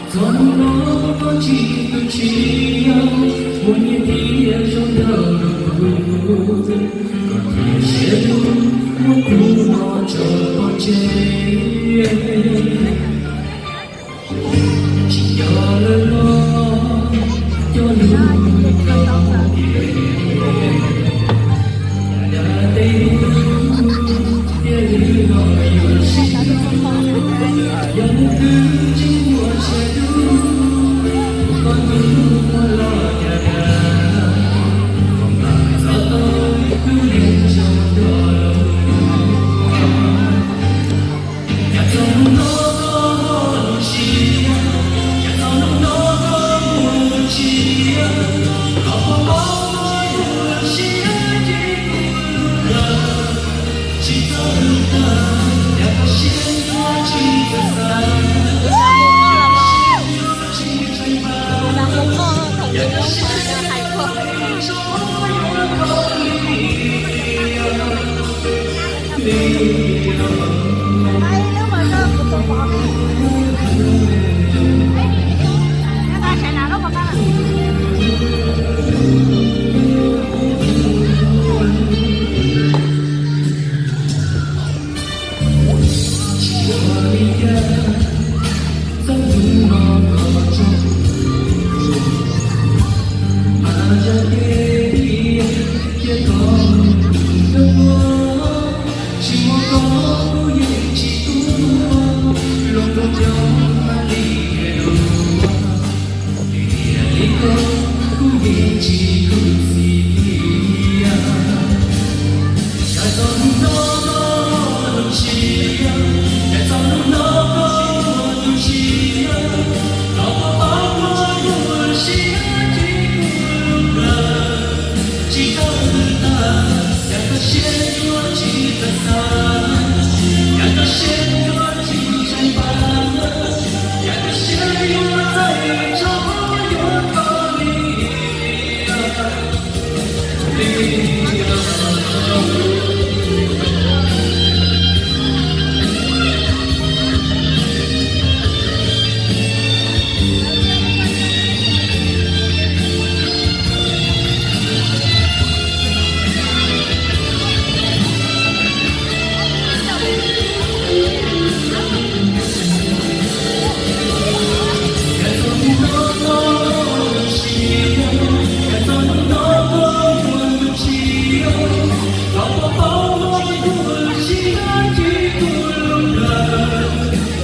Txog hnub no koj tsis tu siab, muaj nyiaj thiab zoo nraug, koj thiaj siab lug muab kuv no tso pov tseg. Tsis nco lawm los cog lus, dag tej lus thiaj li los yuav sib, yog hnub twg tsis muaj tsiaj dub, koj tus muaj los cas dag, koj mam txov tau lub neej zoo nrog luag. Yav txog hnub no koj lub siab, yav txog hnub no koj muaj lub siab, koj puas paub muaj lub siab ces kuv lub plawv tsis txawj lub tag, yav koj siab yuav tsis txawj xav, siab yuav tsis tseem pab, yav koj siab yuav tsis tseem pab. Tsis muaj koj kuv yeej tsis tuag, hluas nkauj nco mas li dua, tiam li koj kuv yeej tsis khuv xim thiab. Yav txog hnub no koj lub siab, yav txog hnub no koj muaj lub siab, koj puas paub muaj lub siab ces kuv lub plawv tsis txawj lub tag, yav koj siab yuav tsis txawj xav, yav koj siab yuav tsis tseem pab, yav koj siab yuav txawj tso yuav koj li.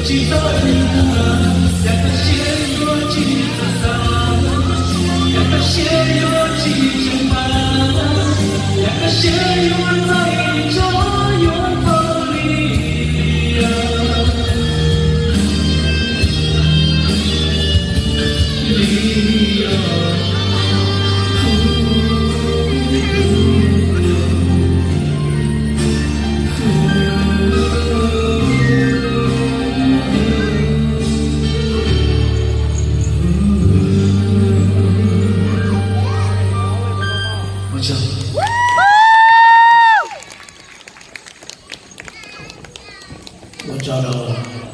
Tsis txawj lub tag, yav koj siab yuav tsis txawj xav, yav koj siab yuav tsis tseem pab, yav koj siab yuav txawj tso yuav koj li. Ua tsaug rau